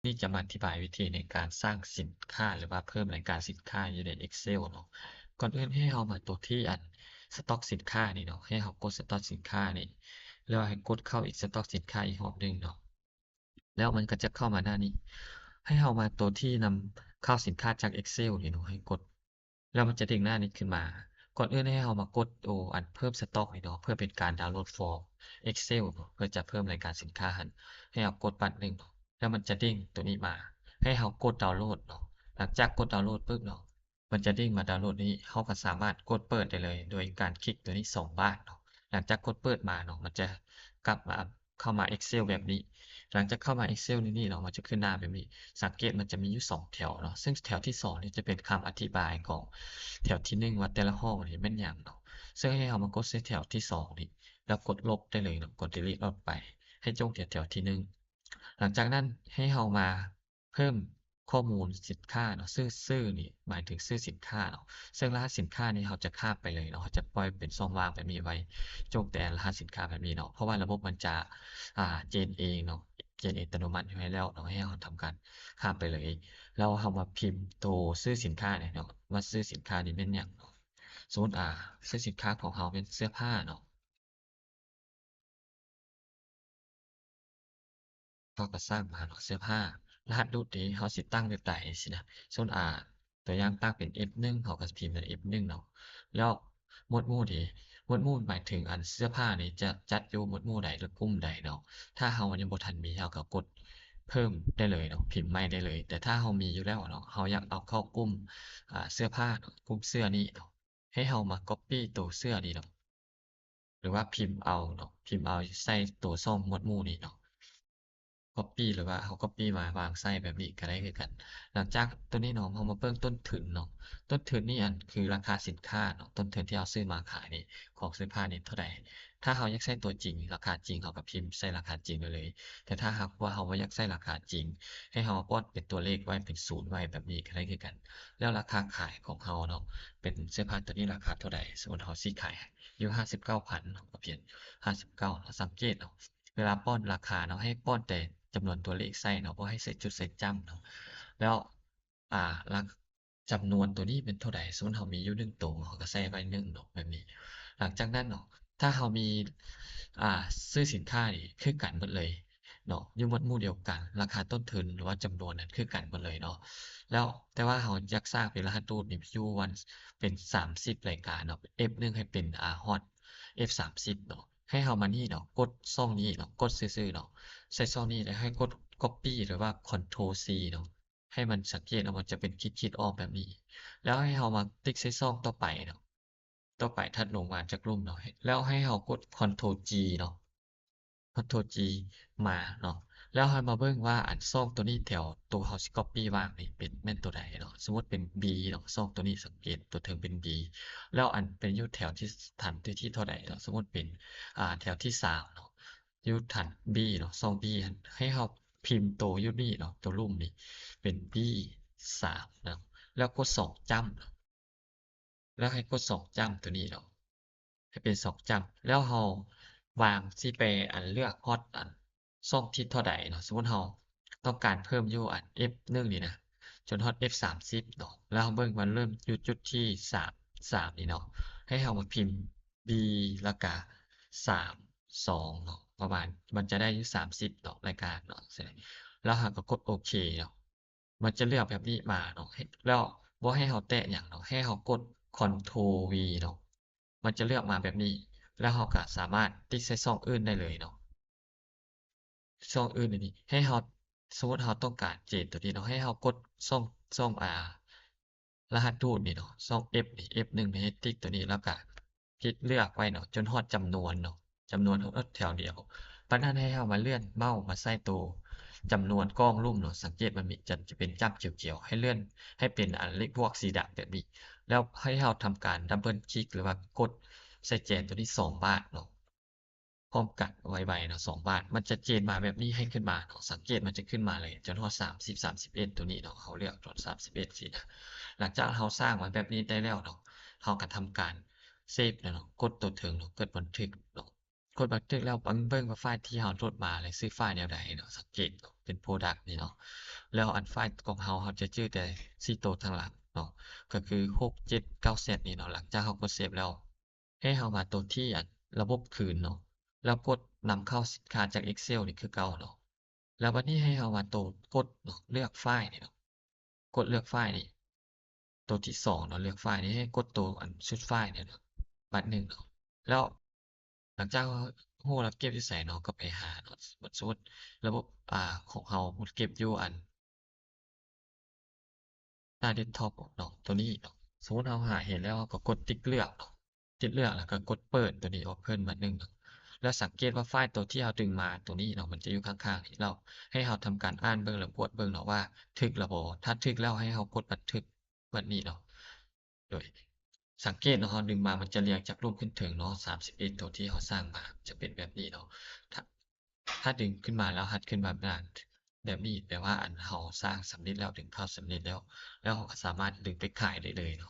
ນີ້ຈະມາອະທິບາຍວິທີໃນການສ້າງສິນຄ້າ ຫຼືວ່າເພີ່ມລາຍການສິນຄ້າຢູ່ໃນ Excel ເນາະ. ກ່ອນອື່ນໃຫ້ເຮົາມາຕົວທີ່ອັນ Stock ສິນຄ້ານີ້ເນາະ, ໃຫ້ເຮົາກົດ Stock ສິນຄ້ານີ້ ແລ້ວໃຫ້ກົດເຂົ້າອີກ Stock ສິນຄ້າອີກຮອບໜຶ່ງເນາະ. ແລ້ວມັນກໍຈະເຂົ້າມາໜ້ານີ້ ໃຫ້ເຮົາມາຕົວທີ່ນຳເຂົ້າສິນຄ້າຈາກ Excel ນີ້ເນາະ, ໃຫ້ກົດ ແລ້ວມັນຈະເດ້ງໜ້ານີ້ຂຶ້ນມາ. ກ່ອນອື່ນໃຫ້ເຮົາມາກົດໂຕອັນເພີ່ມ Stock ນີ້ເນາະ ເພື່ອເປັນການດາວໂຫຼດຟອມ Excel ເນາະ, ເພື່ອຈະເພີ່ມລາຍການສິນຄ້າຫັ້ນ ໃຫ້ເຮົາກົດບາດໜຶ່ງເນາະ, ແລ້ວມັນຈະເດ້ງໂຕນີ້ມາ ໃຫ້ເຮົາກົດດາວໂຫຼດເນາະ. ຫຼັງຈາກກົດດາວໂຫຼດປຶບເນາະ ມັນຈະເດ້ງມາດາວໂຫຼດນີ້ ເຮົາກໍສາມາດກົດເປີດໄດ້ເລີຍ ໂດຍການຄລິກໂຕນີ້ສອງບາດເນາະ. ຫຼັງຈາກກົດເປີດມາເນາະ ມັນຈະກັບມາ ເຂົ້າມາ Excel ແບບນີ້. ຫຼັງຈາກເຂົ້າມາ Excel ໃນນີ້ເນາະ ມັນຈະຂຶ້ນໜ້າແບບນີ້. ສັງເກດມັນຈະມີຢູ່ສອງແຖວເນາະ, ເຊິ່ງແຖວທີສອງນີ້ຈະເປັນຄຳອະທິບາຍຂອງແຖວທີໜຶ່ງ ວ່າແຕ່ລະຫ້ອງນີ້ແມ່ນຫຍັງເນາະ. ເຊິ່ງໃຫ້ເຮົາມາກົດໃສ່ແຖວທີສອງນີ້ ແລ້ວກົດລົບໄດ້ເລີຍເນາະ, ກົດ delete ອອກໄປ ໃຫ້ຈົ່ງແຕ່ແຖວທີໜຶ່ງ. ຫຼັງຈາກນັ້ນໃຫ້ເຮົາມາເພີ່ມຂໍ້ມູນສິນຄ້າເນາະ, ຊື່ ຊື່ນີ້ໝາຍເຖິງຊື່ສິນຄ້າເນາະ, ເຊິ່ງລະຫັດສິນຄ້ານີ້ເຮົາຈະຂ້າມໄປເລີຍເນາະ, ເຮົາຈະປ່ອຍເປັນຊ່ອງວ່າງແບບນີ້ໄວ້, ຈົ່ງແຕ່ລະຫັດສິນຄ້າແບບນີ້ເນາະ, ເພາະວ່າລະບົບມັນຈະ ອ່າ ເຈນເອງເນາະ, ເຈນເອງອັດຕະໂນມັດໃຫ້ແລ້ວເນາະ, ໃຫ້ເຮົາທຳການຂ້າມໄປເລີຍ. ແລ້ວເຮົາມາພິມໂຕຊື່ສິນຄ້ານີ້ເນາະ, ວ່າຊື່ສິນຄ້ານີ້ແມ່ນຫຍັງເນາະ. ສົມມຸດ ອ່າ ຊື່ສິນຄ້າຂອງເຮົາແມ່ນເສື້ອຜ້າເນາະ. ເຮົາກໍສ້າງມາເນາະ ເສື້ອຜ້າ, ລະຫັດຮູດເດ ເຮົາຊິຕັ້ງແບບໃດຊີ້ນະ. ສົມມຸດ ອ່າ ຕົວຢ່າງຕັ້ງເປັນ ເອັຟ ໜຶ່ງ ເຮົາກໍພິມເປັນ ເອັຟ ໜຶ່ງ ເນາະ. ແລ້ວໝວດໝູ່ເດ ໝວດໝູ່ໝາຍເຖິງອັນເສື້ອຜ້ານີ້ຈະຈັດຢູ່ໝວດໝູ່ໃດ ຫຼື ກຸ່ມໃດເນາະ. ຖ້າເຮົາຍັງບໍ່ທັນມີ ເຮົາກໍກົດເພີ່ມໄດ້ເລີຍເນາະ, ພິມໃໝ່ໄດ້ເລີຍ. ແຕ່ຖ້າເຮົາມີຢູ່ແລ້ວເນາະ, ເຮົາຢາກເອົາເຂົ້າກຸ່ມ ອ່າ ເສື້ອຜ້າເນາະ, ກຸ່ມເສື້ອນີ້ເນາະ, ໃຫ້ເຮົາມາ copy ໂຕເສື້ອນີ້ເນາະ ຫຼືວ່າພິມເອົາເນາະ, ພິມເອົາໃສ່ໂຕຊ່ອງໝວດໝູ່ນີ້ເນາະ, copy ຫຼືວ່າເຮົາ copy ມາວາງໃສ່ແບບນີ້ກໍໄດ້ຄືກັນ. ຫຼັງຈາກໂຕນີ້ເນາະ ເຮົາມາເບິ່ງຕົ້ນທຶນເນາະ, ຕົ້ນທຶນນີ້ອັນຄືລາຄາສິນຄ້າເນາະ, ຕົ້ນທຶນທີ່ເຮົາຊື້ມາຂາຍນີ້ ຂອງເສື້ອຜ້ານີ້ເທົ່າໃດ. ຖ້າເຮົາຢາກໃຊ້ຕົວຈິງ ລາຄາຈິງ ເຮົາກໍພິມໃສ່ລາຄາຈິງໄດ້ເລີຍ, ແຕ່ຖ້າຫາກວ່າເຮົາບໍ່ຢາກໃສ່ລາຄາຈິງ ໃຫ້ເຮົາປ້ອນເປັນຕົວເລກໄວ້ ເປັນສູນໄວ້ແບບນີ້ກໍໄດ້ຄືກັນ. ແລ້ວລາຄາຂາຍຂອງເຮົາເນາະ ເປັນເສື້ອຜ້າຕົວນີ້ລາຄາເທົ່າໃດ, ສົມມຸດເຮົາຊິຂາຍຢູ່ຫ້າສິບເກົ້າພັນເນາະ, ກໍພຽງຫ້າສິບເກົ້າເນາະ. ສັງເກດເນາະ ເວລາປ້ອນລາຄາເນາະ ໃຫ້ປ້ອນແຕ່ຈຳນວນຕົວເລກໃສ່ເນາະ, ບໍ່ໃຫ້ໃສ່ຈຸດໃສ່ຈ້ຳເນາະ. ແລ້ວ ອ່າ ລາ ຈຳນວນຕົວນີ້ເປັນເທົ່າໃດ, ສົມມຸດເຮົາມີຢູ່ໜຶ່ງໂຕ ເຮົາກໍໃສ່ໄວ້ໜຶ່ງເນາະ ແບບນີ້. ຫຼັງຈາກນັ້ນເນາະ ຖ້າເຮົາມີ ອ່າ ຊື່ສິນຄ້ານີ້ຄືກັນໝົດເລີຍເນາະ, ຢູ່ໝວດໝູ່ດຽວກັນ, ລາຄາຕົ້ນທຶນ ຫຼືວ່າຈຳນວນນັ້ນຄືກັນໝົດເລີຍເນາະ. ແລ້ວ ແຕ່ວ່າເຮົາຢາກສ້າງເປັນລະຫັດຮູດນີ້ຢູ່ວັນ ເປັນສາມສິບລາຍການເນາະ, ເອັຟ ໜຶ່ງ ໃຫ້ເປັນ ອ່າ ຮອດ ເອັຟ ສາມສິບເນາະ. ໃຫ້ເຮົາມານີ້ເນາະ, ກົດຊ່ອງນີ້ເນາະ, ກົດຊື່ໆເນາະ, ໃສ່ຊ່ອງນີ້ ແລ້ວໃຫ້ກົດ copy ຫຼືວ່າ control C ເນາະ. ໃຫ້ມັນສັງເກດເນາະ ມັນຈະເປັນຂີດໆອອກແບບນີ້. ແລ້ວໃຫ້ເຮົາມາຕິກໃສ່ຊ່ອງຕໍ່ໄປເນາະ, ຕໍ່ໄປຖັດລົງມາຈາກລຸ່ມເນາະ, ແລ້ວໃຫ້ເຮົາກົດ control G ເນາະ, control G ມາເນາະ. ແລ້ວໃຫ້ມາເບິ່ງວ່າອັນຊ່ອງຕົວນີ້ ແຖວຕົວເຮົາຊິ copy ວາງນີ້ເປັນ ແມ່ນຕົວໃດເນາະ. ສົມມຸດເປັນ B ເນາະ, ຊ່ອງຕົວນີ້ ສັງເກດຕົວເທິງເປັນ B ແລ້ວອັນເປັນຢູ່ແຖວທີ່ຖັນທີ່ເທົ່າໃດເນາະ, ສົມມຸດເປັນ ອ່າ ແຖວທີສາມເນາະ, ຢູ່ຖັນ B ເນາະ, ຊ່ອງ B ຫັ້ນ ໃຫ້ເຮົາພິມໂຕຢູ່ນີ້ເນາະ, ຕົວລຸ່ມນີ້ເປັນ B ສາມເນາະ, ແລ້ວກົດສອງຈ້ຳເນາະ, ແລ້ວໃຫ້ກົດສອງຈ້ຳຕົວນີ້ເນາະ, ໃຫ້ເປັນສອງຈ້ຳ. ແລ້ວເຮົາວາງຊິໄປອັນເລືອກຮອດອັນຊ່ອງທີ່ເທົ່າໃດເນາະ. ສົມມຸດເຮົາຕ້ອງການເພີ່ມຢູ່ອັນ F ໜຶ່ງນີ້ນະ ຈົນຮອດ F ສາມສິບເນາະ, ແລ້ວເຮົາເບິ່ງວ່າເລີ່ມຢູ່ຈຸດທີສາມ ສາມນີ້ເນາະ, ໃຫ້ເຮົາມາພິມ B ແລ້ວກະ ສາມ ສອງເນາະ, ປະມານມັນຈະໄດ້ຢູ່ສາມສິບເນາະ ລາຍການເນາະ. ແລ້ວເຮົາກໍກົດໂອເຄເນາະ, ມັນຈະເລືອກແບບນີ້ມາເນາະ, ແລ້ວບໍ່ໃຫ້ເຮົາແຕະຫຍັງເນາະ, ໃຫ້ເຮົາກົດ Ctrl V ເນາະ, ມັນຈະເລືອກມາແບບນີ້. ແລ້ວເຮົາກໍສາມາດຕິກໃສ່ຊ່ອງອື່ນໄດ້ເລີຍເນາະ. ຊ່ອງອື່ນນີ້ ໃຫ້ເຮົາ ສົມມຸດເຮົາຕ້ອງການ J ຕົວນີ້ເນາະ, ໃຫ້ເຮົາກົດຊ່ອງ ຊ່ອງ ອ່າ ລະຫັດຮູດນີ້ເນາະ, ຊ່ອງ F ນີ້ F ໜຶ່ງນີ້ ໃຫ້ຕິກຕົວນີ້ ແລ້ວກະ ພິມເລືອກໄວ້ເນາະ ຈົນຮອດຈຳນວນເນາະ, ຈຳນວນຮອດແຖວດຽວ. ປານນັ້ນໃຫ້ເຮົາມາເລື່ອນເມົາສ໌ມາໃສ່ໂຕຈຳນວນກ້ອງລຸ່ມເນາະ, ສັງເກດມັນມີ ຈະ ຈະເປັນຈ້ຳຂຽວໆ, ໃຫ້ເລື່ອນໃຫ້ເປັນອັນເລກບວກສີດຳແບບນີ້. ແລ້ວໃຫ້ເຮົາທຳການ double click ຫຼືວ່າກົດໃສ່ແຈນຕົວນີ້ສອງບາດເນາະ, ພ້ອມກັນໄວໆເນາະ ສອງບາດ, ມັນຈະເຈນມາແບບນີ້ໃຫ້ຂຶ້ນມາເນາະ. ສັງເກດມັນຈະຂຶ້ນມາເລີຍ ຈົນຮອດສາມສິບ ສາມສິບເອັດ ຕົວນີ້ເນາະ, ເຮົາເລືອກຈອນສາມສິບເອັດຊີ້ນະ. ຫຼັງຈາກເຮົາສ້າງໄວ້ແບບນີ້ໄດ້ແລ້ວເນາະ, ເຮົາກໍທຳການເຊບແລ້ວເນາະ, ກົດຕົວເທິງເນາະ, ເກີດບັນທຶກເນາະ. ກົດບັນທຶກແລ້ວ ເບິ່ງວ່າໄຟລ໌ທີ່ເຮົາໂຫຼດມາແລ້ວຊື່ໄຟລ໌ແນວໃດເນາະ ສັງເກດເນາະ ເປັນ Product ນີ້ເນາະ. ແລ້ວອັນໄຟລ໌ຂອງເຮົາ ເຮົາຈະຈື່ແຕ່ສີ່ໂຕທາງຫຼັງເນາະ ກໍຄືຫົກ ເຈັດ ເກົ້າ ແຊັດ ນີ້ເນາະ. ຫຼັງຈາກເຮົາກົດເຊບແລ້ວ ໃຫ້ເຮົາມາໂຕທີ່ອັນລະບົບຄືນເນາະ ແລ້ວກົດນຳເຂົ້າສິນຄ້າຈາກ Excel ນີ້ຄືເກົ່າເນາະ. ແລ້ວບັດນີ້ໃຫ້ເຮົາມາໂຕກົດເນາະ ເລືອກໄຟລ໌ນີ້ເນາະ ກົດເລືອກໄຟລ໌ນີ້ ໂຕທີສອງເນາະ ເລືອກໄຟລ໌ນີ້ ໃຫ້ກົດໂຕອັນຊຸດໄຟລ໌ນີ້ເນາະ ບາດໜຶ່ງເນາະ. ແລ້ວຫຼັງຈາກເຮົາຮູ້ລະເກັບຢູ່ໃສເນາະ ກໍໄປຫາເນາະ. ສົມມຸດ ສົມມຸດລະບົບ ອ່າ ຂອງເຮົາເກັບຢູ່ອັນ ໜ້າ Desktop ເນາະ ໂຕນີ້ເນາະ. ສົມມຸດເຮົາຫາເຫັນແລ້ວ ເຮົາກໍກົດຕິກເລືອກເນາະ ຕິກເລືອກ ແລ້ວກໍກົດເປີດໂຕນີ້ Open ບາດໜຶ່ງເນາະ. ແລ້ວສັງເກດວ່າໄຟລ໌ໂຕທີ່ເຮົາດຶງມາໂຕນີ້ເນາະ ມັນຈະຢູ່ຂ້າງໆນີ້. ແລ້ວໃຫ້ເຮົາທຳການອ່ານເບິ່ງ ແລ້ວກວດເບິ່ງເນາະວ່າຖືກແລ້ວບໍ່. ຖ້າຖືກແລ້ວໃຫ້ເຮົາກົດບັນທຶກແບບນີ້ເນາະ. ໂດຍສັງເກດເນາະ ເຮົາດຶງມາມັນຈະລຽງຈາກລຸ່ມຂຶ້ນເທິງເນາະ ສາມສິບເອັດໂຕທີ່ເຮົາສ້າງມາຈະເປັນແບບນີ້ເນາະ. ຖ້າ ຖ້າດຶງຂຶ້ນມາແລ້ວຮັດຂຶ້ນມາແບບນັ້ນ ແບບນີ້ ແປວ່າອັນເຮົາສ້າງສຳເລັດແລ້ວ ດຶງເຂົ້າສຳເລັດແລ້ວ ແລ້ວເຮົາກໍສາມາດດຶງໄປຂາຍໄດ້ເລີຍເນາະ.